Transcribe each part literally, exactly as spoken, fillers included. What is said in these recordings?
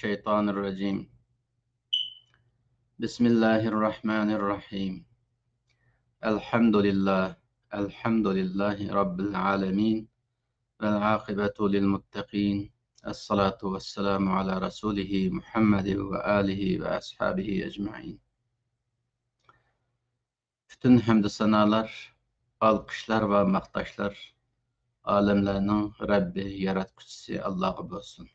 الشيطان الرجيم. بسم الله الرحمن الرحيم. الحمد لله. الحمد لله رب العالمين. والعاقبة للمتقين. الصلاة والسلام على رسوله محمد وآله وأصحابه أجمعين. پۈتۈن ھەمدۇ سانالار، ئالقىشلار ۋە ماختاشلار ئالەملەرنىڭ رەببى، ياراتقۇچىسى ئاللاغا بولسۇن.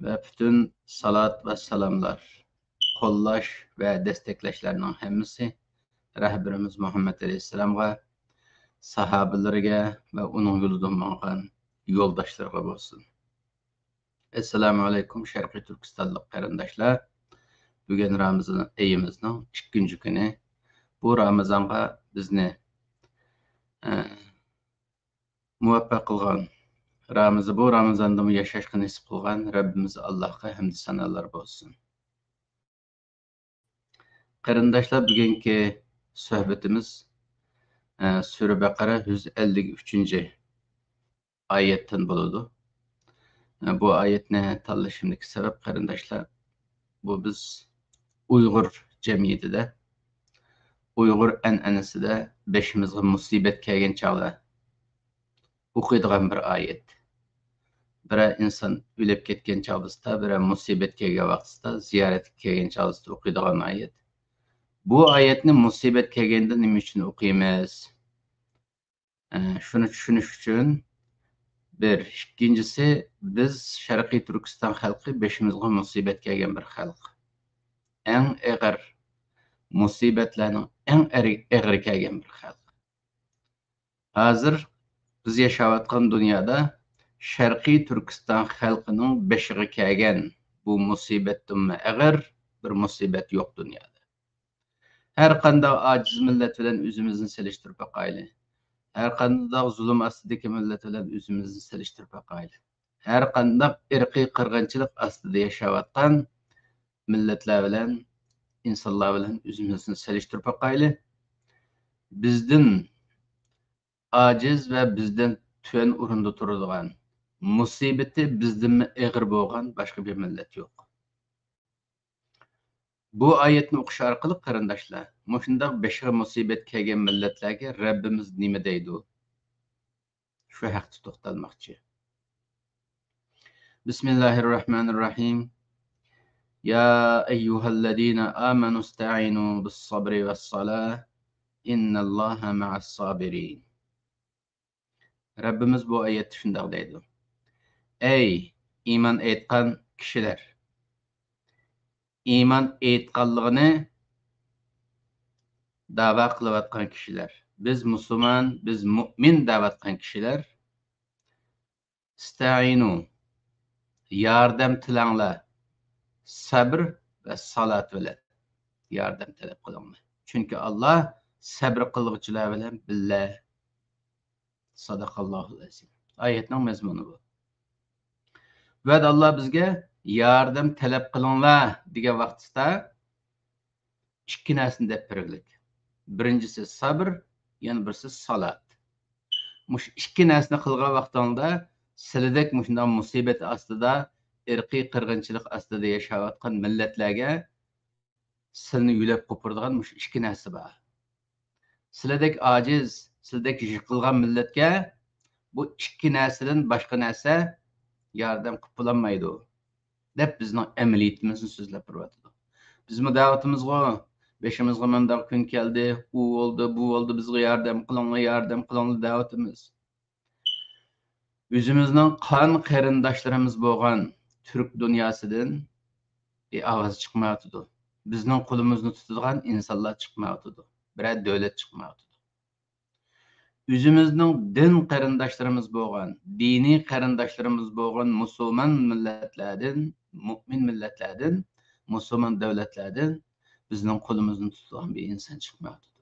ۋە پۈتۈن سالات ۋە سالاملار، قوللاش ۋە دەستەكلەشلەرنىڭ ھەممىسى رەھبىرىمىز مۇھەممەد ئەلەيھىسسالامغا، ساھابىلىرىگە ۋە ئۇنىڭ يولىدا ماڭغان يولداشلىرىغا بولسۇن. ئەسسالامۇ ئەلەيكۇم، شەرقىي تۈركىستانلىق قېرىنداشلار. بۈگۈن رامىزان ئېيىمىزنىڭ ئىككىنچى كۈنى. بۇ رامىزانغا بىزنى، ئە، مۇۋەپپەق قىلغان، رامىزى، بۇ رامىزاندىمۇ ياشاشقا نېسىپ قىلغان رەببىمىز ئاللاھقا ھەمدۇ سانالار بولسۇن. قېرىنداشلار، بۈگۈنكى سۆھبىتىمىز، ئە، سۈرە بەقەرە يۈز ئەللىك ئۈچىنچى ئايەتتىن بولىدۇ. ئە، بۇ ئايەتنى تاللىشىمدىكى سەۋەب، قېرىنداشلار، بۇ بىز ئۇيغۇر جەمئىيىتىدە، ئۇيغۇر ئەنئەنىسىدە بېشىمىزغا مۇسىبەت كەلگەن چاغدا ئوقۇيدىغان بىر ئايەت. بىرەر ئىنسان ئۆلۈپ كەتكەن چاغدىسىدا، بىرەر مۇسىبەت كەلگەن ۋاقتىسىدا، زىيارەتكە كەلگەن چاغدىسىدا ئوقۇيدىغان ئايەت. بۇ ئايەتنى مۇسىبەت كەلگەندە نېمە ئۈچۈن ئوقۇيمىز؟ ئە، شۇنى چۈشىنىش ئۈچۈن، بىر. ئىككىنچىسى، بىز شەرقىي تۈركىستان خەلقى بېشىمىزغا مۇسىبەت كەلگەن بىر خەلق. ئەڭ ئېغىر مۇسىبەتلەرنىڭ ئەڭ ئېرى-، ئېغىرى كەلگەن بىر خەلق. ھازىر بىز ياشاۋاتقان دۇنيادا شەرقىي تۈركىستان خەلقىنىڭ بېشىغا كەلگەن بۇ مۇسىبەتتىنمۇ ئېغىر بىر مۇسىبەت يوق دۇنيادا. ھەر قانداق ئاجىز مىللەت بىلەن ئۆزىمىزنى سېلىشتۇرۇپ باقايلى. ھەر قانداق زۇلۇم ئاستىدىكى مىللەت بىلەن ئۆزىمىزنى سېلىشتۇرۇپ باقايلى. ھەر قانداق ئىرقىي قىرغىنچىلىق ئاستىدا ياشاۋاتقان مىللەتلەر بىلەن، ئىنسانلار بىلەن ئۆزىمىزنى سېلىشتۇرۇپ باقايلى. بىزدىن ئاجىز ۋە بىزدىن تۆۋەن ئورۇندا تۇرىدىغان، مۇسىبىتى بىزدىنمۇ ئېغىر بولغان باشقا بىر مىللەت يوق. بۇ ئايەتنى ئوقۇش ئارقىلىق، قېرىنداشلار، مۇشۇنداق بېشىغا مۇسىبەت كەلگەن مىللەتلەرگە رەببىمىز نېمە دەيدۇ؟ شۇ ھەقتە توختالماقچى. بسم الله الرحمن الرحيم. يا أيها الذين آمنوا استعينوا بالصبر والصلاة إن الله مع الصابرين. رەببىمىز بۇ ئايەتتە شۇنداق دەيدۇ: ئەي ئىمان ئېيتقان كىشىلەر! ئىمان ئېيتقانلىقىنى داۋا قىلىۋاتقان كىشىلەر، بىز مۇسۇلمان، بىز مۇئمىن دەۋاتقان كىشىلەر، ئىستەئىنۇ، ياردەم تىلەڭلار، سەبر ۋە سالات بىلەن ياردەم تەلەپ قىلىڭلار. چۈنكى ئاللا سەبر قىلغۇچىلار بىلەن بىللە. ساداقاللاھۇل ئەزىم. ئايەتنىڭ مەزمۇنى بۇ. ۋە ئاللا بىزگە ياردەم تەلەپ قىلىڭلار دېگەن ۋاقتىدا ئىككى نەرسىنى دەپ بېرىلدى. بىرىنچىسى سەبر، يەنە بىرسى سالات. مۇشۇ ئىككى نەرسىنى قىلغان ۋاقتىڭدا سىلىدەك مۇشۇنداق مۇسىبەت ئاستىدا، ئىرقىي قىرغىنچىلىق ئاستىدا ياشاۋاتقان مىللەتلەرگە سىلىنى يۆلەپ قوپۇرىدىغان مۇشۇ ئىككى نەرسە بار. سىلىدەك ئاجىز، سىلىدەك يىقىلغان مىللەتكە بۇ ئىككى نەرسىدىن باشقا نەرسە ياردەم قىلىپ بولالمايدۇ، دەپ بىزنىڭ ئەمەلىيىتىمىزنى سۆزلەپ بېرىۋاتىدۇ. بىزمۇ دەۋاتىمىزغۇ، بېشىمىزغا مۇنداق كۈن كەلدى، ئۇ بولدى، بۇ بولدى، بىزگە ياردەم قىلىڭلار، ياردەم قىلىڭلار دەۋاتىمىز. ئۆزىمىزنىڭ قان قېرىنداشلىرىمىز بولغان تۈرك دۇنياسىدىن بىر ئاۋاز چىقمايۋاتىدۇ. بىزنىڭ قولىمىزنى تۇتىدىغان ئىنسانلار چىقمايۋاتىدۇ. بىرەر دۆلەت چىقمايۋاتىدۇ. ئۆزىمىزنىڭ دىن قېرىنداشلىرىمىز بولغان، دىنىي قېرىنداشلىرىمىز بولغان مۇسۇلمان مىللەتلەردىن، مۇئمىن مىللەتلەردىن، مۇسۇلمان دۆلەتلەردىن بىزنىڭ قولىمىزنى تۇتىدىغان بىر ئىنسان چىقمايۋاتىدۇ.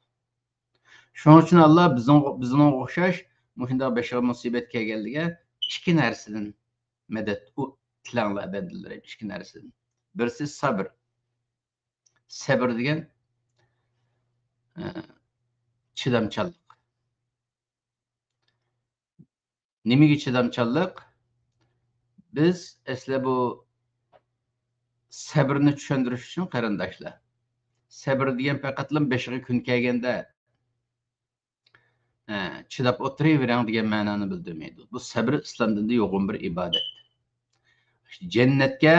شۇنىڭ ئۈچۈن ئاللا بىزنىڭ، بىزنىڭغا ئوخشاش مۇشۇنداق بېشىغا مۇسىبەت كەلگەنلىكىگە ئىككى نەرسىدىن مەدەت ئۇ تىلەڭلار بەندىلىرى، ئىككى نەرسىدىن. بىرسى سەبر. سەبر دېگەن، ئە، چىدامچانلىق. نېمىگە چىدامچانلىق؟ بىز ئەسلى بۇ سەبرنى چۈشەندۈرۈش ئۈچۈن، قېرىنداشلار، سەبر دېگەن پەقەتلا بېشىغا كۈن كەلگەندە، ئە، چىداپ ئولتۇرۇۋېرىڭ دېگەن مەنانى بىلدۈرمەيدۇ. بۇ سەبر ئىسلام دىنىدا يوغان بىر ئىبادەت. جەننەتكە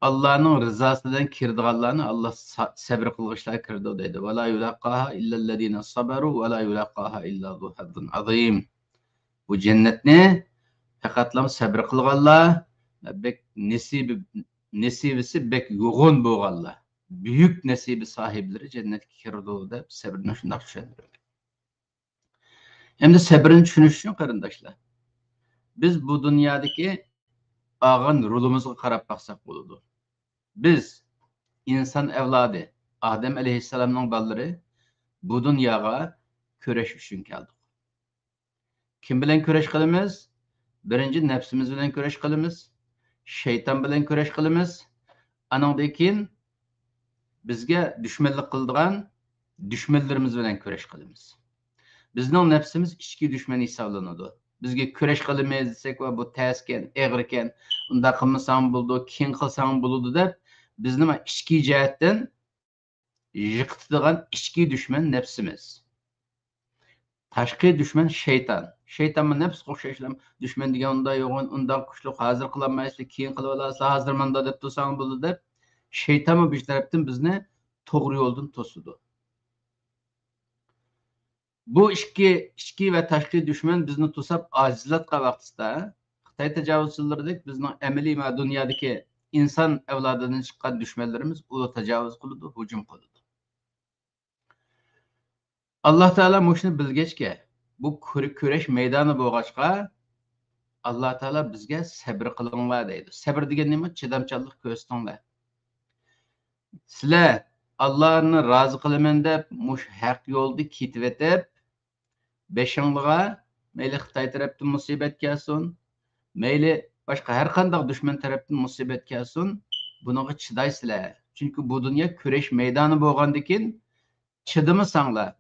ئاللانىڭ رىزاسى بىلەن كىرىدىغانلارنى ئاللا سا-، سەبرى قىلغۇچىلار كىرىدۇ دەيدۇ. «ولا يلاقاها إلا الذين صبروا ولا يلاقاها إلا ذو حظ عظيم.» بۇ جەننەتنى پەقەتلا سەبرى قىلغانلار، بەك نېسىبى، نېسىۋىسى بەك يوغان بولغانلار، بۈيۈك نېسىبە ساھىبلىرى جەننەتكە كىرىدۇ دەپ سەبرنى شۇنداق چۈشەندۈرگەن. ئەمدى سەبرنى چۈشىنىش ئۈچۈن، قېرىنداشلار، بىز بۇ دۇنيادىكى ئالغان رولىمىزغا قاراپ باقساق بولىدۇ. بىز ئىنسان ئەۋلادى، ئادەم ئەلەيھىسسالامنىڭ بالىلىرى بۇ دۇنياغا كۈرەش ئۈچۈن كەلدۇق. كىم بىلەن كۈرەش قىلىمىز؟ بىرىنچى نەپسىمىز بىلەن كۈرەش قىلىمىز. شەيتان بىلەن كۈرەش قىلىمىز. ئانىڭدىن كېيىن بىزگە دۈشمەنلىك قىلىدىغان دۈشمەنلىرىمىز بىلەن كۈرەش قىلىمىز. بىزنىڭ نەپسىمىز ئىچكى دۈشمەن ھېسابلىنىدۇ. بىزگە كۈرەش قىلىمىز دېسەك، ۋە بۇ تەسكەن، ئېغىركەن، ئۇنداق قىلمىساڭ بولىدۇ، كېيىن قىلساڭ بولىدۇ دەپ، بىزنى مانا ئىچكى جەھەتتىن يىقىتىدىغان ئىچكى دۈشمەن نەپسىمىز. تاشقى دۈشمەن شەيتان. شەيتانمۇ نەپسكە ئوخشاشلا دۈشمەن دېگەن ئۇنداق يوغان، ئۇنداق كۈچلۈك، ھازىر قىلالمايسىلەر، كېيىن قىلىۋالارسىلەر، ھازىر مانداق دەپ تۇرساڭ بولىدۇ دەپ، شەيتانمۇ بىر تەرەپتىن بىزنى توغرا يولدىن توسىدۇ. بۇ ئىككى، ئىچكى ۋە تاشقى دۈشمەن بىزنى توساپ ئاجىزلاتقان ۋاقتىدا، خىتاي تاجاۋۇزچىلىرىدەك بىزنىڭ ئەمەلىي مانا دۇنيادىكى ئىنسان ئەۋلادىدىن چىققان دۈشمەنلىرىمىز ئۇلار تاجاۋۇز قىلىدۇ، ھۇجۇم قىلىدۇ. ئاللا تائالا مۇشۇنى بىلگەچكە، بۇ كۈر-، كۈرەش مەيدانى بولغاچقا، ئاللا تائالا بىزگە سەبرى قىلىڭلار دەيدۇ. سەبرى دېگەن نېمە؟ چىدامچانلىق كۆرسىتىڭلار. سىلەر ئاللانى رازى قىلىمەن دەپ مۇشۇ ھەق يولدا كېتىۋېتىپ، بېشىڭلىغا مەيلى خىتاي تەرەپتىن مۇسىبەت كەلسۇن، مەيلى باشقا ھەر قانداق دۈشمەن تەرەپتىن مۇسىبەت كەلسۇن، بۇنىڭغا چىدايسىلەر. چۈنكى بۇ دۇنيا كۈرەش مەيدانى بولغاندىكىن، چىدىمىساڭلار،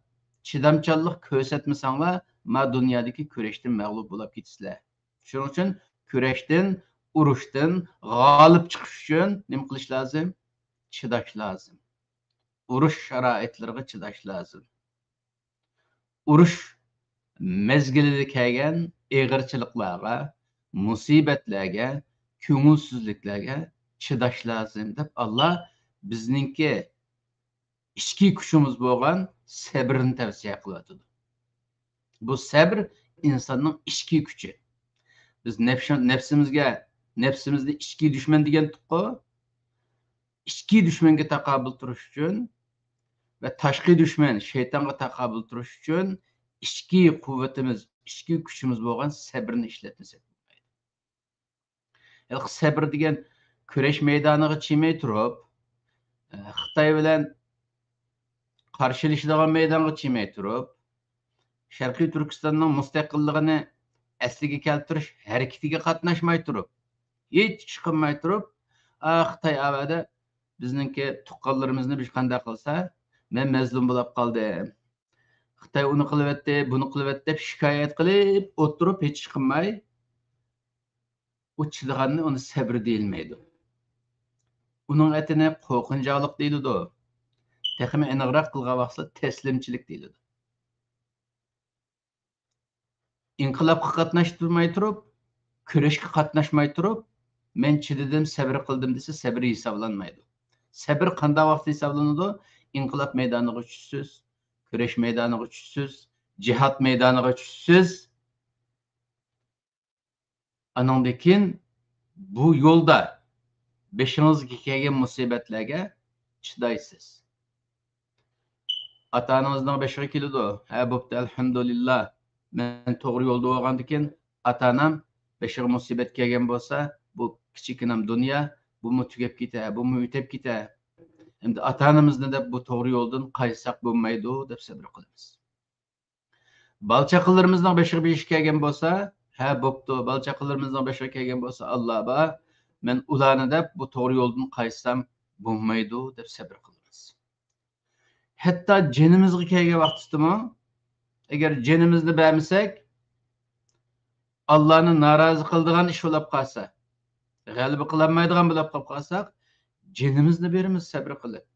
چىدامچانلىق كۆرسەتمىسەڭلار، ما دۇنيادىكى كۈرەشتىن مەغلۇپ بولاپ كېتىسىلەر. شۇنىڭ ئۈچۈن كۈرەشتىن، ئۇرۇشتىن غالىب چىقىش ئۈچۈن نېمە قىلىش لازىم؟ چىداش لازىم. ئۇرۇش شارائىتلىرىغا چىداش لازىم. ئۇرۇش مەزگىلىدە كەلگەن ئېغىرچىلىقلارغا، مۇسىبەتلەرگە، كۆڭۈلسىزلىكلەرگە چىداش لازىم دەپ، ئاللا بىزنىڭكى ئىچكى كۈچىمىز بولغان سەبرنى تەۋسىيە قىلىۋاتىدۇ. بۇ سەبر ئىنساننىڭ ئىچكى كۈچى. بىز نەپش-، نەپسىمىزگە، نەپسىمىزنى ئىچكى دۈشمەن دېگەنتۇققۇ. ئىچكى دۈشمەنگە تاقابىل تۇرۇش ئۈچۈن ۋە تاشقى دۈشمەن شەيتانغا تاقابىل تۇرۇش ئۈچۈن ئىچكى قۇۋۋىتىمىز، ئىچكى كۈچىمىز بولغان سەبرنى ئىشلەتمىسەك بولمايدۇ. ھېلىقى سەبر دېگەن كۈرەش مەيدانىغا چىدىماي تۇرۇپ، ئە، خىتاي بىلەن قارشىلىشىدىغان مەيدانغا چىدىماي تۇرۇپ، شەرقىي تۈركىستاننىڭ مۇستەقىللىقىنى ئەسلىگە كەلتۈرۈش ھەرىكىتىگە قاتناشماي تۇرۇپ، ھېچ ئىش قىلماي تۇرۇپ، ئا، خىتاي ئەۋەدە بىزنىڭكى تۇغقانلىرىمىزنى بىر قانداق قىلسا، مەن مەزلۇم بولاپ قالدىم. خىتاي ئۇنى قىلىۋەتتى، بۇنى قىلىۋەتتى دەپ شىكايەت قىلىپ ئولتۇرۇپ، ھېچ ئىش قىلماي، ئۇ چىدىغاننى ئۇنى سەبرى دېيىلمەيدۇ. ئۇنىڭ ئېتىنى قورقۇنچاقلىق دېيىلىدۇ. تېخىمۇ ئېنىقراق قىلغان ۋاقتىدا تەسلىمچىلىك دېيىلىدۇ. ئىنقىلابقا قاتناشماي تۇرۇپ، كۈرەشكە قاتناشماي تۇرۇپ، مەن چىدىدىم، سەبرى قىلدىم دېسە، سەبرى ھېسابلانمايدۇ. سەبرى قانداق ۋاقىتتا ھېسابلىنىدۇ؟ ئىنقىلاب مەيدانىغا چۈشىسىز، كۈرەش مەيدانىغا چۈشىسىز، جىھاد مەيدانىغا چۈشىسىز. ئانىڭدىن كېيىن بۇ يولدا بېشىڭىزغا كەلگەن مۇسىبەتلەرگە چىدايسىز. ئاتا-ئانىڭىزنىڭ بېشىغا كېلىدۇ، ھە، بوپتۇ، ئەلھەمدۇلىللا، مەن توغرا يولدا بولغاندىكىن، ئاتا-ئانام بېشىغا مۇسىبەت كەلگەن بولسا، بۇ كىچىككىنەم دۇنيا، بۇمۇ تۈگەپ كېتە، بۇمۇ ئۆتۈپ كېتە. ئەمدى ئاتا-ئانىمىزنى دەپ بۇ توغرا يولدىن قايساق بولمايدۇ، دەپ سەبرى قىلىمىز. بالا-چاقىلىرىمىزنىڭ بېشىغا بىر ئىش كەلگەن بولسا، ھە، بوپتۇ، بالا-چاقىلىرىمىزنىڭ بېشىغا كەلگەن بولسا، ئاللا بار، مەن ئۇلارنى دەپ بۇ توغرا يولدىن قايسام بولمايدۇ، دەپ سەبرى قىلىمىز. ھەتتا جېنىمىزغا كەلگەن ۋاقتىدىمۇ، ئەگەر جېنىمىزنى بەرمىسەك، ئاللانى نارازى قىلىدىغان ئىش بولاپ قالسا، غەلىبە قىلالمايدىغان بولۇپ قالساق، جېنىمىزنى بېرىمىز سەبرى قىلىپ.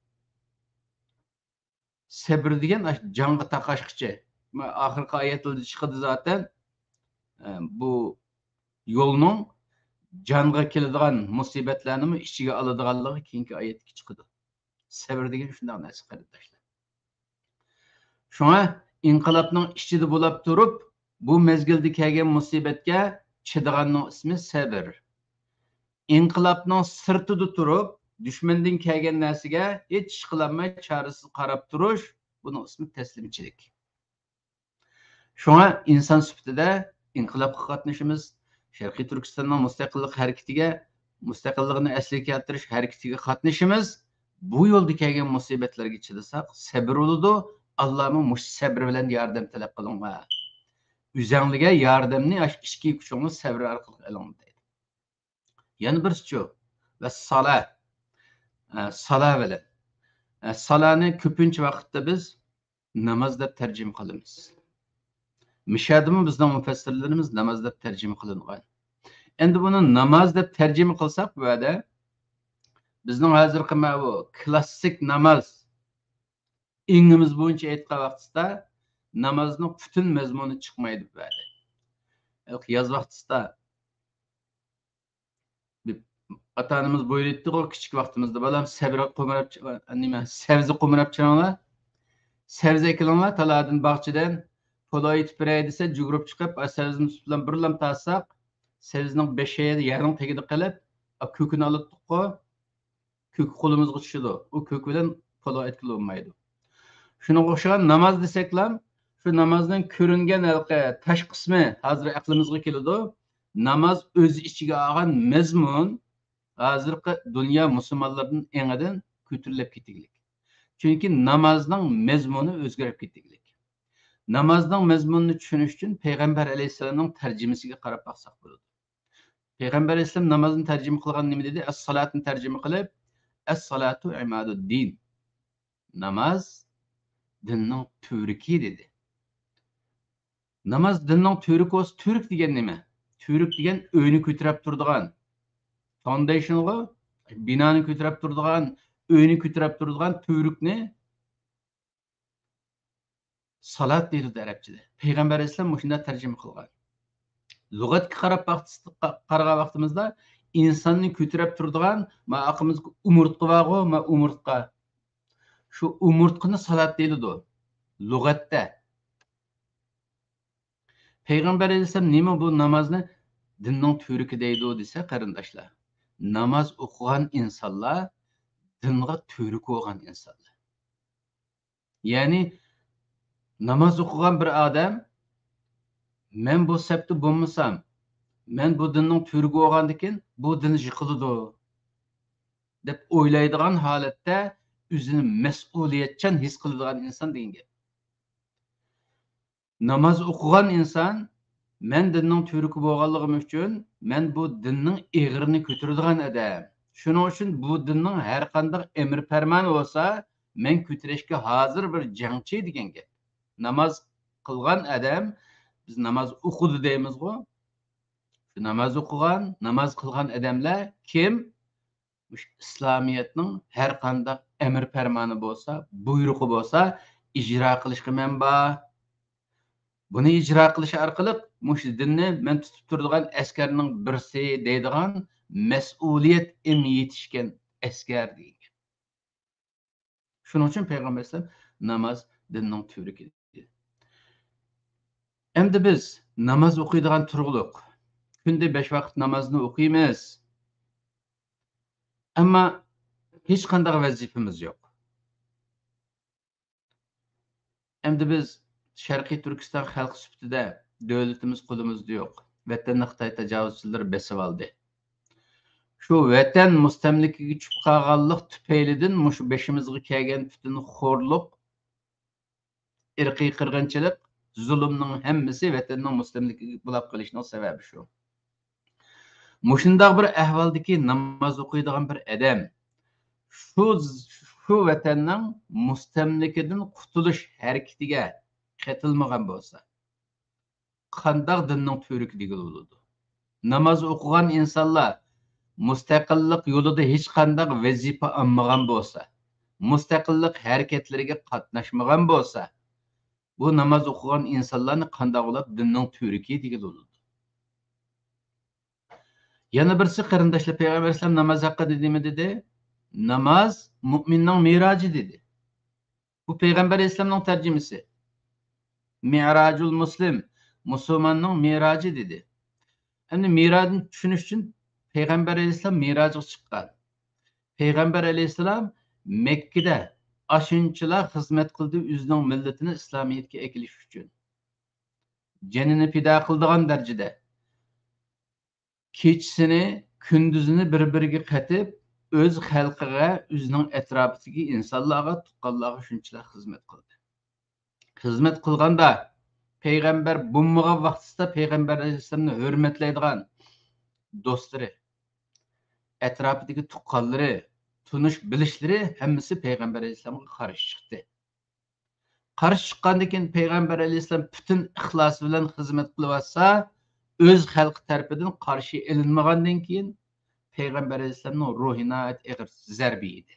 سەبرى دېگەن ئاشۇ جانغا تاقاشقىچە. مانا ئاخىرقى ئايەتلەردە چىقىدۇ زاتەن. ئە، بۇ يولنىڭ جانغا كېلىدىغان مۇسىبەتلەرنىمۇ ئىچىگە ئالىدىغانلىقى كېيىنكى ئايەتتىكى چىقىدۇ. سەۋر دېگەن شۇنداق نەرسە، قېرىنداشلار. شۇڭا ئىنقىلابنىڭ ئىچىدە بولاپ تۇرۇپ، بۇ مەزگىلدە كەلگەن مۇسىبەتكە چىدىغاننىڭ ئىسمى سەۋر. ئىنقىلابنىڭ سىرتىدا تۇرۇپ، دۈشمەندىن كەلگەن نەرسىگە ھېچ ئىش قىلالماي چارىسىز قاراپ تۇرۇش، بۇنىڭ ئىسمى تەسلىمچىلىك. شۇڭا ئىنسان سۈپىتىدە ئىنقىلابقا قاتنىشىمىز، شەرقىي تۈركىستاننىڭ مۇستەقىللىق ھەرىكىتىگە، مۇستەقىللىقىنى ئەسلىگە كەلتۈرۈش ھەرىكىتىگە قاتنىشىمىز، بۇ يولدا كەلگەن مۇسىبەتلەرگە چىدىساق، سەبر بولىدۇ. ئاللامۇ مۇشۇ سەبر بىلەن ياردەم تەلەپ قىلىڭلار. ئۆزەڭلىگە ياردەمنى ئاشۇ ئىچكى كۈچۈڭلار سەبر ئارقىلىق ئېلىڭ دەيدۇ. يەنە بىرسىچۇ؟ ۋە سالا. ئە، سالا بىلەن. ئە، سالانى كۆپىنچە ۋاقىتتا بىز ناماز دەپ تەرجىمە قىلىمىز. مىشەدىمۇ بىزنىڭ مۇپەسسىرلىرىمىز ناماز دەپ تەرجىمە قىلىنغان. ئەمدى بۇنى ناماز دەپ تەرجىمە قىلساق، بۇ يەردە بىزنىڭ ھازىرقى ماۋۇ كلاسسىك ناماز ئېڭىمىز بويىچە ئېيتقان ۋاقتىسىدا نامازنىڭ پۈتۈن مەزمۇنى چىقمايدۇ بۇ يەردە. ياز ۋاقتىسىدا ئاتا-ئانىمىز بۇيرۇيتتىغۇ، كىچىك ۋاقتىمىزدا، «بالام، سەبزە قومۇراپ، نېمە، سەۋزە قومۇراپ چىرىڭلار، سەۋزە ئەكىلىڭلار تالادىن، باغچىدىن، پولۇ ئېتىپ بېرەي» دېسە، جۈگۈرۈپ چىقىپ، ئا، سەۋزىنى سۈت بىلەن بىرلا تاساق، سەۋزىنىڭ بېشى يەرنىڭ تېگىدە قېلىپ، ئا، كۆكىنى ئالاتتۇققۇ، كۆكى قولىمىزغا چۈشىدۇ. ئۇ كۆك بىلەن پولۇ ئەتكىلى بولمايدۇ. شۇنىڭغا ئوخشىغان ناماز دېسەكلا، شۇ نامازنىڭ كۆرۈنگەن ھېلىقى تاش قىسمى ھازىر ئەقلىمىزغا كېلىدۇ. ناماز ئۆز ئىچىگە ئالغان مەزمۇن ھازىرقى دۇنيا مۇسۇلمانلىرىدىن ئېڭىدىن كۆتۈرۈلۈپ كېتىگلىك. چۈنكى نامازنىڭ مەزمۇنى ئۆزگىرىپ كېتىگلىك. نامازنىڭ مەزمۇنىنى چۈشىنىش ئۈچۈن پەيغەمبەر ئەلەيھىسسالامنىڭ تەرجىمىسىگە قاراپ باقساق بولىدۇ. پەيغەمبەر ئەلەيھىسسالام نامازنى تەرجىمە قىلغان نېمە دېدى؟ ئەس-سالاتنى تەرجىمە قىلىپ، «ئەس-سالاتۇ ئىمادۇددىن.» ناماز دىننىڭ تۈۋرۈكى دېدى. ناماز دىننىڭ تۈۋرۈكى بولسا، تۈۋرۈك دېگەن نېمە؟ تۈۋرۈك دېگەن ئۆينى كۆتۈرەپ تۇرىدىغان، فاوندېيشنغۇ، بىنانى كۆتۈرەپ تۇرىدىغان، ئۆينى كۆتۈرەپ تۇرىدىغان تۈۋرۈكنى سالات دېيىلىدۇ ئەرەبچىدە. پەيغەمبەر ئەلەيھىسسالام مۇشۇنداق تەرجىمە قىلغان. لۇغەتكە قاراپ ۋاقتىس-، قا-، قارىغان ۋاقتىمىزدا ئىنساننى كۆتۈرەپ تۇرىدىغان، ما ئاقىمىزدا ئومۇرتقا بارغۇ، ما ئومۇرتقا. شۇ ئومۇرتقىنى سالات دېيىلىدۇ لۇغەتتە. پەيغەمبەر ئەلەيھىسسالام نېمە بۇ نامازنى دىننىڭ تۈۋرۈكى دەيدۇ دېسە، قېرىنداشلار، ناماز ئوقۇغان ئىنسانلار دىنغا تۈۋرۈك بولغان ئىنسانلار. يەنى ناماز ئوقۇغان بىر ئادەم، «مەن بۇ سەپتە بولمىسام، مەن بۇ دىننىڭ تۈۋرۈكى بولغاندىكىن بۇ دىن يىقىلىدۇ» دەپ ئويلايدىغان ھالەتتە ئۆزىنى مەسئۇلىيەتچان ھېس قىلىدىغان ئىنسان دېگەن گەپ. ناماز ئوقۇغان ئىنسان، «مەن دىننىڭ تۈۋرۈكى بولغانلىقىم ئۈچۈن، مەن بۇ دىننىڭ ئېغىرىنى كۆتۈرىدىغان ئادەم. شۇنىڭ ئۈچۈن بۇ دىننىڭ ھەر قانداق ئەمر پەرمانى بولسا، مەن كۆتۈرۈشكە ھازىر بىر جەڭچى» دېگەن گەپ. ناماز قىلغان ئادەم، بىز ناماز ئوقۇدى دەيمىزغۇ. شۇ ناماز ئوقۇغان، ناماز قىلغان ئادەملەر كىم؟ مۇشۇ ئىسلامىيەتنىڭ ھەر قانداق ئەمر پەرمانى بولسا، بۇيرۇقى بولسا، ئىجرا قىلىشقا مەنبە. بۇنى ئىجرا قىلىش ئارقىلىق مۇشۇ دىننى مەن تۇتۇپ تۇرىدىغان ئەسكەرنىڭ بىرسى دەيدىغان مەسئۇلىيەت ئېڭى يېتىشكەن ئەسكەر دېگەن. شۇنىڭ ئۈچۈن پەيغەمبەر ئەلەيھىسسالام ناماز دىننىڭ تۈۋرۈكى دېدى. ئەمدى بىز ناماز ئوقۇيدىغان تۇرغۇلۇق. كۈندە بەش ۋاقىت نامازنى ئوقۇيمىز. ئەمما ھېچقانداق ۋەزىپىمىز يوق. ئەمدى بىز شەرقىي تۈركىستان خەلقى سۈپىتىدە دۆلىتىمىز قولىمىزدا يوق. ۋەتەننى خىتاي تاجاۋۇزچىلىرى بېسىۋالدى. شۇ ۋەتەن مۇستەملىكىگە چۈشۈپ قالغانلىق تۈپەيلىدىن مۇشۇ بېشىمىزغا كەلگەن پۈتۈن خورلۇق، ئىرقىي قىرغىنچىلىق، زۇلۇمنىڭ ھەممىسى ۋەتەننىڭ مۇستەملىكىگە بولاپ قېلىشنىڭ سەۋەبى شۇ. مۇشۇنداق بىر ئەھۋالدىكى ناماز ئوقۇيدىغان بىر ئادەم شۇ، شۇ ۋەتەننىڭ مۇستەملىكىدىن قۇتۇلۇش ھەرىكىتىگە قېتىلمىغان بولسا، قانداق دىننىڭ تۈۋرۈكى دېگىلى بولىدۇ؟ ناماز ئوقۇغان ئىنسانلار مۇستەقىللىق يولىدا ھېچقانداق ۋەزىپە ئالمىغان بولسا، مۇستەقىللىق ھەرىكەتلىرىگە قاتناشمىغان بولسا، بۇ ناماز ئوقۇغان ئىنسانلارنى قانداق ئۇلاپ دىننىڭ تۈۋرۈكى دېگىلى بولىدۇ. يەنە بىرسى، قېرىنداشلار، پەيغەمبەر ئەلەيھىسسالام ناماز ھەققىدە نېمە دېدى؟ ناماز مۇئمىننىڭ مىراجى دېدى. بۇ پەيغەمبەر ئەلەيھىسسالامنىڭ تەرجىمىسى. مىراجۇل مۇسلىم، مۇسۇلماننىڭ مىراجى دېدى. ئەمدى مىراجنى چۈشىنىش ئۈچۈن پەيغەمبەر ئەلەيھىسسالام مىراجغا چىققان. پەيغەمبەر ئەلەيھىسسالام مەككىدە ئاشۇنچىلا خىزمەت قىلدى ئۆزىنىڭ مىللىتىنى ئىسلامىيەتكە ئەكېلىش ئۈچۈن. جېنىنى پىدا قىلىدىغان دەرىجىدە. كېچىسىنى، كۈندۈزىنى بىر-بىرىگە قېتىپ، ئۆز خەلقىگە، ئۆزىنىڭ ئەتراپىدىكى ئىنسانلارغا، تۇغقانلارغا شۇنچىلىك خىزمەت قىلدى. خىزمەت قىلغاندا، پەيغەمبەر بولمىغان ۋاقتىسىدا پەيغەمبەر ئەلەيھىسسالامنى ھۆرمەتلەيدىغان دوستلىرى، ئەتراپىدىكى تۇغقانلىرى، تونۇش بىلىشلىرى ھەممىسى پەيغەمبەر ئەلەيھىسسالامغا قارشى چىقتى. قارشى چىققاندىن كېيىن پەيغەمبەر ئەلەيھىسسالام پۈتۈن ئىخلاسى بىلەن خىزمەت قىلىۋاتسا، ئۆز خەلقى تەرىپىدىن قارشى ئېلىنمىغاندىن كېيىن پەيغەمبەر ئەلەيھىسسالامنىڭ روھى ناھايىتى ئېغىر زەربە يېدى.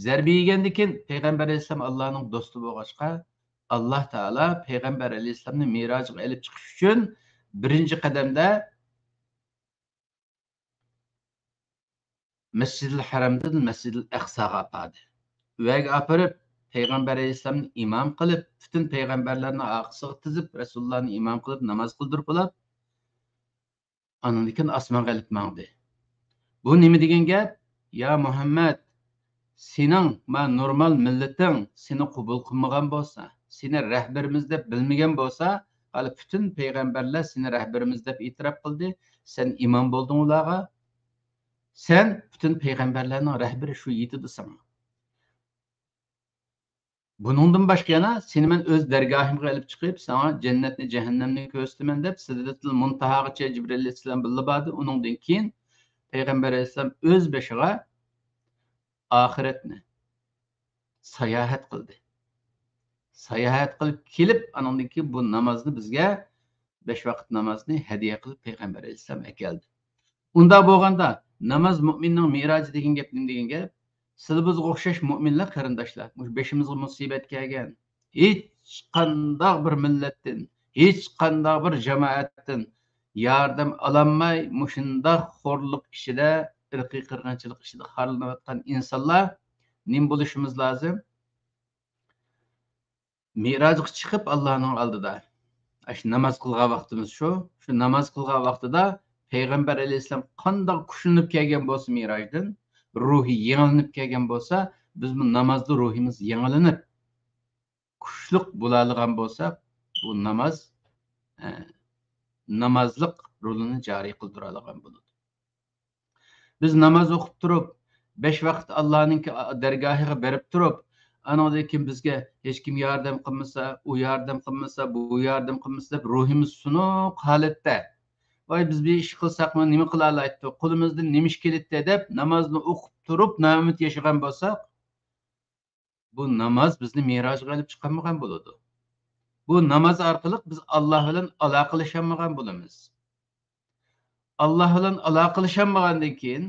زەربە يېگەندىن كېيىن پەيغەمبەر ئەلەيھىسسالام ئاللانىڭ دوستى بولغاچقا، ئاللا تائالا پەيغەمبەر ئەلەيھىسسالامنى مىراجغا ئېلىپ چىقىش ئۈچۈن بىرىنچى قەدەمدە مەسجىدىل ھەرەمدىن مەسجىدىل ئەقساغا ئاپاردى. ئۇ يەرگە ئاپىرىپ، پەيغەمبەر ئەلەيھىسسالامنى ئىمام قىلىپ، پۈتۈن پەيغەمبەرلەرنى ئارقىسىغا تىزىپ، رەسۇلۇللانى ئىمام قىلىپ ناماز قىلدۇرۇپ بولاپ، ئاندىن كېيىن ئاسمانغا ئېلىپ ماڭدى. بۇ نېمە دېگەن گەپ؟ يا مۇھەممەد، سېنىڭ ما نورمال مىللىتىڭ سېنى قوبۇل قىلمىغان بولسا، سېنى رەھبىرىمىز دەپ بىلمىگەن بولسا، ھالى پۈتۈن پەيغەمبەرلەر سېنى رەھبىرىمىز دەپ ئېتىراپ قىلدى، سەن ئىمام بولدۇڭ ئۇلارغا. سەن پۈتۈن پەيغەمبەرلەرنىڭ رەھبىرى، شۇ يېتىدۇ ساڭا. بۇنىڭدىن باشقا يەنە سېنى مەن ئۆز دەرگاھىمغا ئېلىپ چىقىپ، ساڭا جەننەتنى، جەھەننەمنى كۆرسىتىمەن دەپ، سىدرەتۇل مۇنتاھاغىچە جىبرىئىل ئەلەيھىسسالام بىللە باردى. ئۇنىڭدىن كېيىن پەيغەمبەر ئەلەيھىسسالام ئۆز بېشىغا ئاخىرەتنى، ساياھەت قىلدى. ساياھەت قىلىپ كېلىپ، ئانىڭدىن كېيىن بۇ نامازنى بىزگە، بەش ۋاقىت نامازنى ھەدىيە قىلىپ پەيغەمبەر ئەلەيھىسسالام ئەكەلدى. ئۇنداق بولغاندا، ناماز مۇئمىننىڭ مىراجى دېگەن گەپ نېمە دېگەن گەپ؟ سىلە بىزگە ئوخشاش مۇئمىنلار قېرىنداشلار، مۇشۇ بېشىمىزغا مۇسىبەت كەلگەن، ھېچقانداق بىر مىللەتتىن، ھېچقانداق بىر جامائەتتىن ياردەم ئالالماي، مۇشۇنداق خورلۇق ئىچىدە، ئىرقىي قىرغىنچىلىق ئىچىدە خارلىنىۋاتقان ئىنسانلار نېمە بولۇشىمىز لازىم؟ مىراجغا چىقىپ ئاللانىڭ ئالدىدا، ئاشۇ ناماز قىلغان ۋاقتىمىز شۇ. شۇ ناماز قىلغان ۋاقتىدا پەيغەمبەر ئەلەيھىسسالام قانداق كۈچلىنىپ كەلگەن بولسا مىراجدىن، روھى يېڭىلىنىپ كەلگەن بولسا، بىزمۇ نامازدا روھىمىز يېڭىلىنىپ، كۈچلۈك بولالىغان بولساق، بۇ ناماز، ئە، نامازلىق رولىنى جارى قىلدۇرالىغان بولىدۇ. بىز ناماز ئوقۇپ تۇرۇپ، بەش ۋاقىت ئاللانىڭكى دەرگاھىغا بېرىپ تۇرۇپ، ئانىڭدىن كېيىن بىزگە ھېچكىم ياردەم قىلمىسا، ئۇ ياردەم قىلمىسا، بۇ ياردەم قىلمىسا دەپ روھىمىز سۇنۇق ھالەتتە، ۋاي، بىز بىر ئىش قىلساقمۇ نېمە قىلالايتتۇق، قولىمىزدىن نېمە ئىش كېلەتتى دەپ نامازنى ئوقۇپ تۇرۇپ نائۈمىد ياشىغان بولساق، بۇ ناماز بىزنى مىراجغا ئېلىپ چىقالمىغان بولىدۇ. بۇ ناماز ئارقىلىق بىز ئاللا بىلەن ئالاقىلىشالمىغان بولىمىز. ئاللا بىلەن ئالاقىلىشالمىغاندىن كېيىن،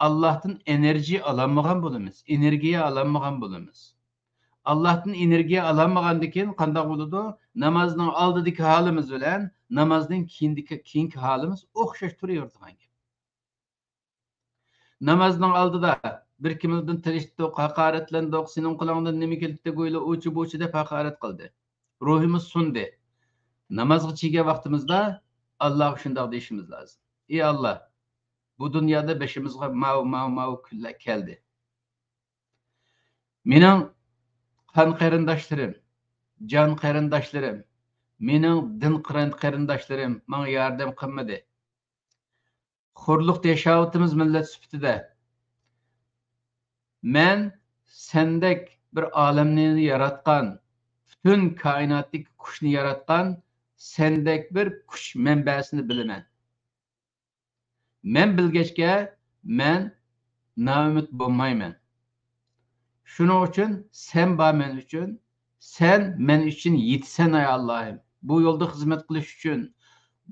ئاللادىن ئېنېرجى ئالالمىغان بولىمىز، ئېنېرگىيە ئالالمىغان بولىمىز. ئاللادىن ئېنېرگىيە ئالالمىغاندىن كېيىن قانداق بولىدۇ؟ نامازنىڭ ئالدىدىكى ھالىمىز بىلەن نامازدىن كېيىندىكى، كېيىنكى ھالىمىز ئوخشاش تۇرۇۋېرىدىغان گەپ. نامازنىڭ ئالدىدا بىر كىملەردىن تىرىشتۇق، ھاقارەتلەندۇق، سېنىڭ قولۇڭدىن نېمە كېلىدۇ دېگۈيلا، ئۇچۇ بۇچۇ دەپ ھاقارەت قىلدى. روھىمىز سۇندى. نامازغا چىگەن ۋاقتىمىزدا ئاللاغا شۇنداق دېيىشىمىز لازىم. ئى ئاللا، بۇ دۇنيادا بېشىمىزغا ماۋۇ، ماۋۇ، ماۋۇ كۈنلەر كەلدى. مېنىڭ قان قېرىنداشلىرىم، جان قېرىنداشلىرىم، مېنىڭ دىن قېرىن-، قېرىنداشلىرىم ماڭا ياردەم قىلمىدى. خورلۇقتا ياشاۋاتىمىز مىللەت سۈپىتىدە. مەن سەندەك بىر ئالەمنى ياراتقان، پۈتۈن كائىناتتىكى كۈچنى ياراتقان سەندەك بىر كۈچ مەنبەسىنى بىلىمەن. مەن بىلگەچكە، مەن نائۈمىد بولمايمەن. شۇنىڭ ئۈچۈن سەن بار مەن ئۈچۈن، سەن مەن ئۈچۈن يېتىسەن، ئەي ئاللاھىم. بۇ يولدا خىزمەت قىلىش ئۈچۈن،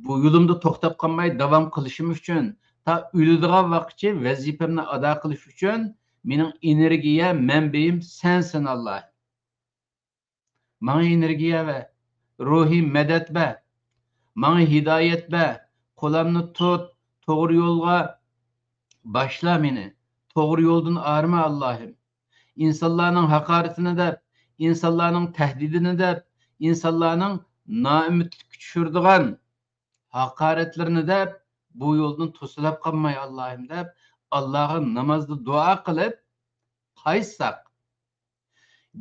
بۇ يولۇمدا توختاپ قالماي داۋام قىلىشىم ئۈچۈن، تا ئۆلىدىغان ۋاقىتچە ۋەزىپەمنى ئادا قىلىش ئۈچۈن مېنىڭ ئېنېرگىيە مەنبىيىم سەنسەن، ئاللاھ. ماڭا ئېنېرگىيە بەر، روھىي مەدەت بەر، ماڭا ھىدايەت بەر، قولۇمنى تۇت، توغرا يولغا باشلا مېنى، توغرا يولدىن ئايرىما، ئاللاھىم. ئىنسانلارنىڭ ھاقارىتىنى دەپ، ئىنسانلارنىڭ تەھدىتىنى دەپ، ئىنسانلارنىڭ نائۈمىدلىككە چۈشۈرىدىغان ھاقارەتلىرىنى دەپ، بۇ يولدىن توسۇلۇپ قالماي، ئاللاھىم، دەپ، ئاللاغا نامازدا دۇئا قىلىپ قايتساق،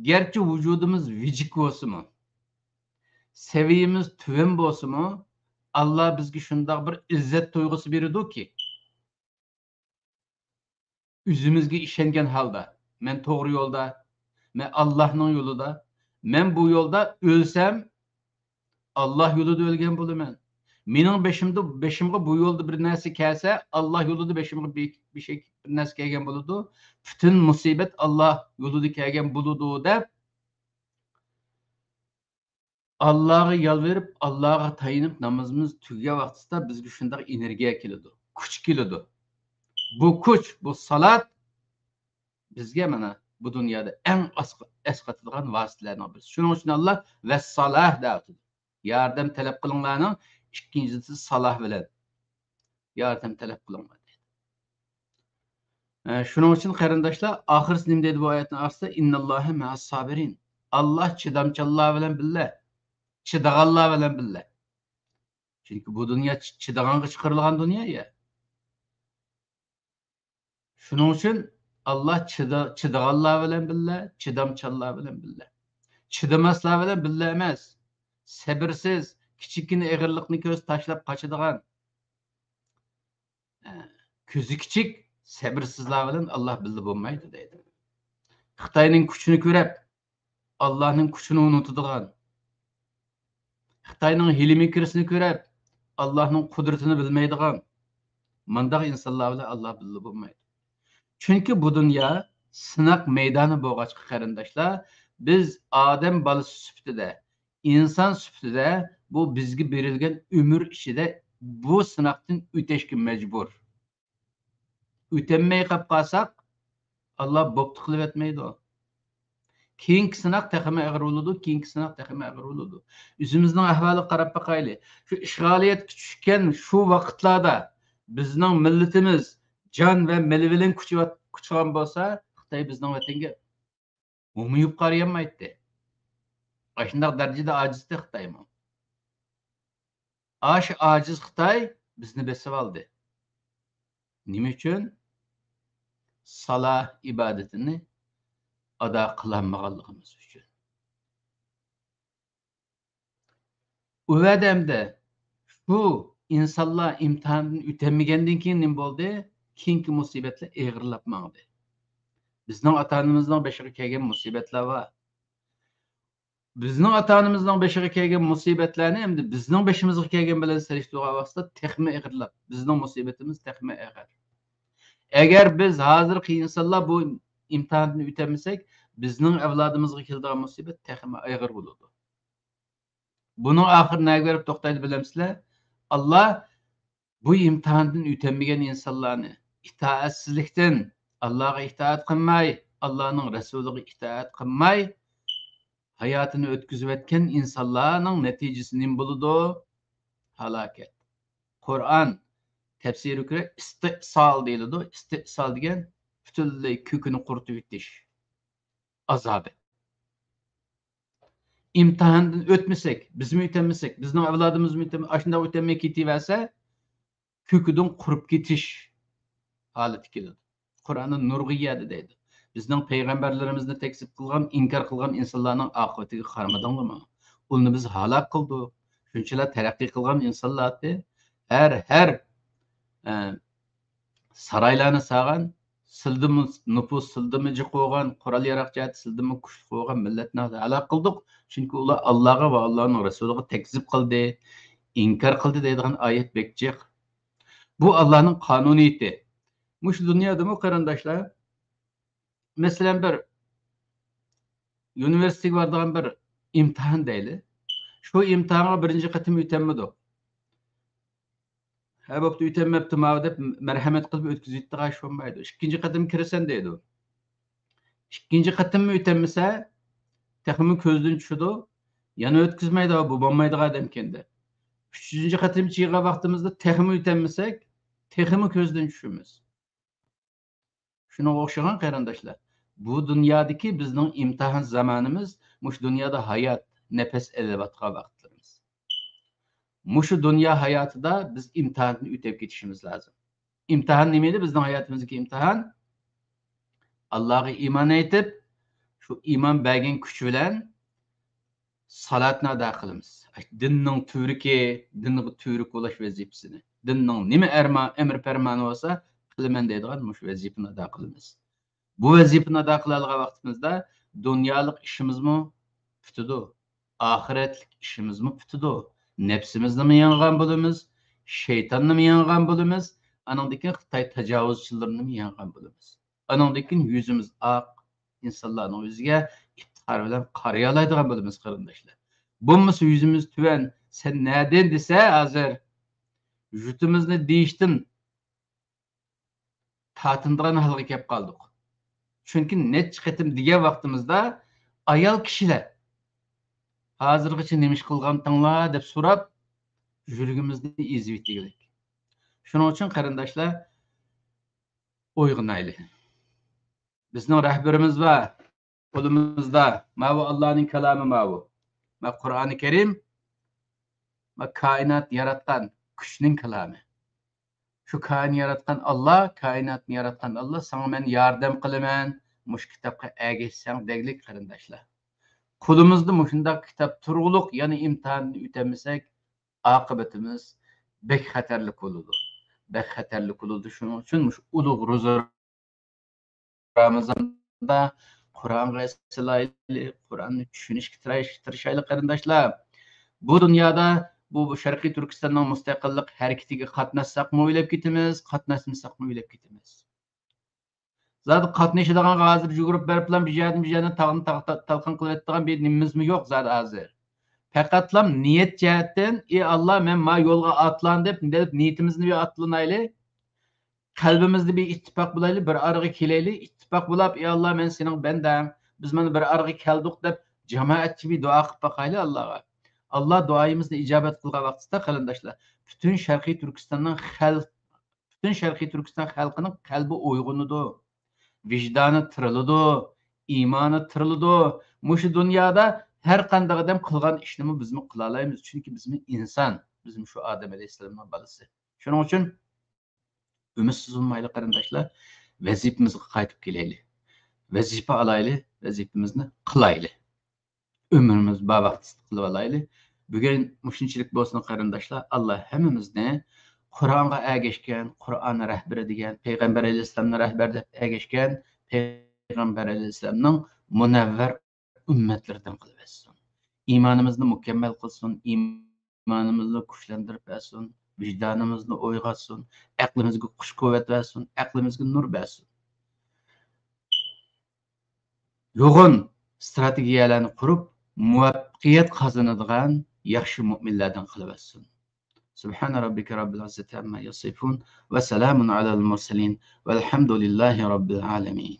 گەرچە ۋۇجۇدىمىز ۋىجىك بولسىمۇ، سەۋىيەمىز تۆۋەن بولسىمۇ، ئاللا بىزگە شۇنداق بىر ئىززەت تۇيغۇسى بېرىدۇكى، ئۆزىمىزگە ئىشەنگەن ھالدا، مەن توغرا يولدا، مەن ئاللاھنىڭ يولىدا، مەن بۇ يولدا ئۆلسەم، ئاللاھ يولىدا ئۆلگەن بولىمەن. مېنىڭ بېشىمدا، بېشىمغا بۇ يولدا بىر نەرسە كەلسە، ئاللاھ يولىدا بېشىمغا بىر، بىر شەي، بىر نەرسە كەلگەن بولىدۇ. پۈتۈن مۇسىبەت ئاللاھ يولىدا كەلگەن بولىدۇ، دەپ، ئاللاغا يالۋۇرۇپ، ئاللاغا تايىنىپ نامىزىمىز تۈگىگەن ۋاقتىدا بىزگە شۇنداق ئېنېرگىيە كېلىدۇ، كۈچ كېلىدۇ. بۇ كۈچ، بۇ سالات بىزگە مانا بۇ دۇنيادا ئەڭ ئاسقا-، ئەسقاتىدىغان ۋاسىتىلەرنىڭ بىرسى. شۇنىڭ ئۈچۈن ئاللا ۋەسسالاھ دەۋاتىدۇ. ياردەم تەلەپ قىلىڭلارنىڭ ئىككىنچىسى سالاھ بىلەن. ياردەم تەلەپ قىلىڭلار دەيدۇ. ئە، شۇنىڭ ئۈچۈن قېرىنداشلار، ئاخىرسى نېمە دەيدۇ بۇ ئايەتنىڭ ئاخىرسىدا؟ «ئىنناللاھە مەئەس سابىرىن.» ئاللا چىدامچانلار بىلەن بىللە. چىدىغانلار بىلەن بىللە. چۈنكى بۇ دۇنيا چى-، چىدىغانغا چىقىرىلغان دۇنيا يا. شۇنىڭ ئۈچۈن ئاللا چىدا-، چىدىغانلار بىلەن بىللە، چىدامچانلار بىلەن بىللە. چىدىماسلار بىلەن بىللە ئەمەس. سەبرسىز، كىچىككىنە ئېغىرلىقنى كۆرسە تاشلاپ قاچىدىغان، ئە، كۆزى كىچىك، سەبرسىزلار بىلەن ئاللا بىللە بولمايدۇ دەيدۇ. خىتاينىڭ كۈچىنى كۆرۈپ، ئاللانىڭ كۈچىنى ئۇنتىدىغان، خىتاينىڭ ھىيلە-مىكرىسىنى كۆرۈپ، ئاللانىڭ قۇدرىتىنى بىلمەيدىغان، مانداق ئىنسانلار بىلەن ئاللا بىللە بولمايدۇ. چۈنكى بۇ دۇنيا سىناق مەيدانى بولغاچقا، قېرىنداشلار، بىز ئادەم بالىسى سۈپىتىدە، ئىنسان سۈپىتىدە بۇ بىزگە بېرىلگەن ئۆمۈر ئىچىدە بۇ سىناقتىن ئۆتەشكە مەجبۇر. ئۆتەلمەي قاپ قالساق، ئاللا بوپتۇ قىلىۋەتمەيدۇ. كېيىنكى سىناق تېخىمۇ ئېغىر بولىدۇ، كېيىنكى سىناق تېخىمۇ ئېغىر بولىدۇ. ئۆزىمىزنىڭ ئەھۋالىغا قاراپ باقايلى. شۇ ئىشغالىيەتكە چۈشكەن شۇ ۋاقىتلاردا بىزنىڭ مىللىتىمىز جان ۋە مېلى بىلەن كۈچىۋات-، كۈچىغان بولسا، خىتاي بىزنىڭ ۋەتەنگە مۇڭيۇپ قارىيالمايتتى. ئاشۇنداق دەرىجىدە ئاجىزتى خىتايمۇ. ئاشۇ ئاجىز خىتاي بىزنى بېسىۋالدى. نېمە ئۈچۈن؟ سالاھ ئىبادىتىنى ئادا قىلالمىغانلىقىمىز ئۈچۈن. ئۇ ۋەدە ئەمدى شۇ ئىنسانلار ئىمتىھاندىن ئۆتەلمىگەندىن كېيىن نېمە بولدى؟ كېيىنكى مۇسىبەتلەر ئېغىرلاپ ماڭدى. بىزنىڭ ئاتا-ئانىمىزنىڭ بېشىغا كەلگەن مۇسىبەتلەر بار. بىزنىڭ ئاتا-ئانىمىزنىڭ بېشىغا كەلگەن مۇسىبەتلەرنى ئەمدى بىزنىڭ بېشىمىزغا كەلگەن بىلەن سېلىشتۇرغان ۋاقىتتا تېخىمۇ ئېغىرلاپ، بىزنىڭ مۇسىبىتىمىز تېخىمۇ ئېغىر. ئەگەر بىز ھازىرقى ئىنسانلار بۇ ئىمتىھاندىن ئۆتەلمىسەك، بىزنىڭ ئەۋلادىمىزغا كېلىدىغان مۇسىبەت تېخىمۇ ئېغىر بولىدۇ. بۇنىڭ ئاخىرى نەگە بېرىپ توختايدۇ بىلەمسىلەر؟ ئاللا بۇ ئىمتىھاندىن ئۆتەلمىگەن ئىنسانلارنى ئىتائەتسىزلىكتىن، ئاللاغا ئىتائەت قىلماي، ئاللانىڭ رەسۇلىغا ئىتائەت قىلماي، ھاياتىنى ئۆتكۈزۈۋەتكەن ئىنسانلارنىڭ نەتىجىسى نېمە بولىدۇ؟ ھالاكەت. قۇرئان تەپسىرىگە كۆرە ئىستىئسال دېيىلىدۇ. ئىستىئسال دېگەن پۈتۈنلەي كۆكىنى قۇرۇتۇۋېتىش ئازابى. ئىمتىھاندىن ئۆتمىسەك، بىزمۇ ئۆتەلمىسەك، بىزنىڭ ئەۋلادىمىزمۇ ئۆتەلمەي، ئاشۇنداق ئۆتەلمەي كېتىۋەرسە، كۆكىدىن قۇرۇپ كېتىش ھالىتى كېلىدۇ. قۇرئاندا نۇرغۇن يەردە دەيدۇ. بىزنىڭ پەيغەمبەرلىرىمىزنى تەكزىپ قىلغان، ئىنكار قىلغان ئىنسانلارنىڭ ئاقىۋىتىگە قارىمىدىڭلارمۇ؟ ئۇلارنى بىز ھالاك قىلدۇق. شۇنچىلا تەرەققىي قىلغان ئىنسانلار ئىدى. ھەر، ھەر، ئە، سارايلارنى سالغان، سىلدىمۇ نوپۇس، سىلدىمۇ جىق بولغان، قورال-ياراغ جەھەتتە سىلدىمۇ كۈچلۈك بولغان مىللەتنى ھالاك قىلدۇق. چۈنكى ئۇلار ئاللاغا ۋە ئاللانىڭ رەسۇلىغا تەكزىپ قىلدى، ئىنكار قىلدى دەيدىغان ئايەت بەك جىق. بۇ ئاللانىڭ قانۇنىيىتى. مۇشۇ دۇنيادىمۇ قېرىنداشلار، مەسىلەن، بىر يۇنىۋېرسىتېتقا بارىدىغان بىر ئىمتىھان دەيلى. شۇ ئىمتىھانغا بىرىنچى قېتىم ئۆتەلمىدۇق. ھە، بوپتۇ، ئۆتەلمەپتۇ ماۋۇ دەپ مەرھەمەت قىلىپ ئۆتكۈزۈۋېتىدىغان ئىش بولمايدۇ. ئىككىنچى قېتىم كىرىسەن دەيدۇ. ئىككىنچى قېتىممۇ ئۆتەلمىسە، تېخىمۇ كۆزدىن چۈشىدۇ. يەنە ئۆتكۈزمەيدۇ، بۇ بولمايدىغان ئادەمكەن دەپ. ئۈچىنچى قېتىم چىققان ۋاقتىمىزدا تېخىمۇ ئۆتەلمىسەك، تېخىمۇ كۆزدىن چۈشىمىز. شۇنىڭغا ئوخشىغان قېرىنداشلار، بۇ دۇنيادىكى بىزنىڭ ئىمتىھان زامانىمىز، مۇشۇ دۇنيادا ھايات، نەپەس ئېلىۋاتقان ۋاقىتلىرىمىز. مۇشۇ دۇنيا ھاياتىدا بىز ئىمتىھاندىن ئۆتۈپ كېتىشىمىز لازىم. ئىمتىھان نېمە ئىدى؟ بىزنىڭ ھاياتىمىزدىكى ئىمتىھان، ئاللاغا ئىمان ئېيتىپ، شۇ ئىمان بەرگەن كۈچ بىلەن سالاتنى ئادا قىلىمىز. دىننىڭ تۈۋرۈكى، دىنغا تۈۋرۈك بولاش ۋەزىپىسىنى، دىننىڭ نېمە ئەرما-، ئەمر پەرمانى بولسا قىلىمەن دەيدىغان مۇشۇ ۋەزىپىنى ئادا قىلىمىز. بۇ ۋەزىپىنى ئادا قىلالىغان ۋاقتىمىزدا دۇنيالىق ئىشىمىزمۇ پۈتىدۇ، ئاخىرەتلىك ئىشىمىزمۇ پۈتىدۇ. نەپسىمىزنىمۇ يەڭگەن بولىمىز، شەيتاننىمۇ يەڭگەن بولىمىز، ئانىڭدىن كېيىن خىتاي تاجاۋۇزچىلىرىنىمۇ يەڭگەن بولىمىز. ئانىڭدىن كېيىن يۈزىمىز ئاق، ئىنسانلارنىڭ يۈزىگە ئىپتىخار بىلەن قارىيالايدىغان بولىمىز، قېرىنداشلار. بولمىسا يۈزىمىز تۆۋەن، سەن نەدىن دېسە، ھازىر يۇرتىمىزنى دېيىشتىن تارتىنىدىغان ھالغا كەپ قالدۇق. چۈنكى نەچچە قېتىم دېگەن ۋاقتىمىزدا، ئايال كىشىلەر، ھازىرغىچە نېمە ئىش قىلغانتىڭلار دەپ سوراپ، يۈرىكىمىزنى ئېزىۋېتىدىغان. شۇنىڭ ئۈچۈن قېرىنداشلار، ئويغىنايلى. بىزنىڭ رەھبىرىمىز بار، قولىمىزدا. ماۋۇ ئاللانىڭ كالامى ماۋۇ. ما قۇرئانى كەرىم، ما كائىنات ياراتقان كۈچنىڭ كالامى. شۇ كائىنات ياراتقان ئاللا، كائىناتنى ياراتقان ئاللا، ساڭا مەن ياردەم قىلىمەن، مۇشۇ كىتابقا ئەگەشسەڭ دەگلىك قېرىنداشلار. قولىمىزدا مۇشۇنداق كىتاب تۇرغۇلۇق، يەنە ئىمتىھاندىن ئۆتەلمىسەك، ئاقىۋىتىمىز بەك خەتەرلىك بولىدۇ. بەك خەتەرلىك بولىدۇ. شۇنىڭ ئۈچۈن مۇشۇ ئۇلۇغ روزا رامىزاندا قۇرئانغا ئېسىلايلى، قۇرئاننى چۈشىنىشكە تىرىش-، تىرىشايلى قېرىنداشلار. بۇ دۇنيادا بۇ، بۇ شەرقىي تۈركىستاننىڭ مۇستەقىللىق ھەرىكىتىگە قاتناشساقمۇ ئۆلۈپ كېتىمىز، قاتناشمىساقمۇ ئۆلۈپ كېتىمىز. زادى قاتنىشىدىغانغا ھازىر يۈگۈرۈپ بېرىپلا بىر يەردىن بىر يەرنى تاغدىن تاغقا تا-، تالقان قىلىۋېتىدىغان بىر نېمىمىزمۇ يوق زادى ھازىر. پەقەتلا نىيەت جەھەتتىن، ئى ئاللا، مەن ما يولغا ئاتلاندىم دەپ نىيىتىمىزنى بىر ئاتلىنايلى. قەلبىمىزدە بىر ئىتتىپاق بولايلى، بىر ئارىغا كېلەيلى. ئىتتىپاق بولاپ، ئى ئاللا، مەن سېنىڭ بەندەڭ، بىز مانا بىر ئارىغا كەلدۇق دەپ جامائەتچە بىر دۇئا قىلىپ باقايلى ئاللاغا. ئاللا دۇئايىمىزنى ئىجابەت قىلغان ۋاقتىدا قېرىنداشلار، پۈتۈن شەرقىي تۈركىستاننىڭ خەل-، پۈتۈن شەرقىي تۈركىستان خەلقىنىڭ قەلبى ئويغىنىدۇ، ۋىجدانى تىرىلىدۇ، ئىمانى تىرىلىدۇ. مۇشۇ دۇنيادا ھەر قانداق ئادەم قىلغان ئىشنىمۇ بىزمۇ قىلالايمىز، چۈنكى بىزمۇ ئىنسان، بىزمۇ شۇ ئادەم ئەلەيھىسسالامنىڭ بالىسى. شۇنىڭ ئۈچۈن ئۈمىدسىز بولمايلى قېرىنداشلار، ۋەزىپىمىزگە قايتىپ كېلەيلى. ۋەزىپە ئالايلى، ۋەزىپىمىزنى قىلايلى. ئۆمرىمىز بار ۋاقتىدا قىلىۋالايلى. بۈگۈن مۇشۇنچىلىك بولسۇن قېرىنداشلار. ئاللا ھەممىمىزنى قۇرئانغا ئەگەشكەن، قۇرئان رەھبىرى دېگەن، پەيغەمبەر ئەلەيھىسسالامنى رەھبەر دەپ ئەگەشكەن، پەيغەمبەر ئەلەيھىسسالامنىڭ مۇنەۋۋەر ئۈممەتلىرىدىن قىلىۋەتسۇن. ئىمانىمىزنى مۇكەممەل قىلسۇن، ئىمانىمىزنى كۈچلەندۈرۈپ بەرسۇن، ۋىجدانىمىزنى ئويغاتسۇن، ئەقلىمىزگە كۈچ-قۇۋۋەت بەرسۇن، ئەقلىمىزگە نۇر بەرسۇن. يوغان ئىستراتېگىيەلەرنى قۇرۇپ، مۇۋەپپەقىيەت قازىنىدىغان ياخشى مۆمىنلەردىن قىلىۋەتسۇن. سبحان ربك رب العزة عما يصفون وسلام على المرسلين والحمد لله رب العالمين.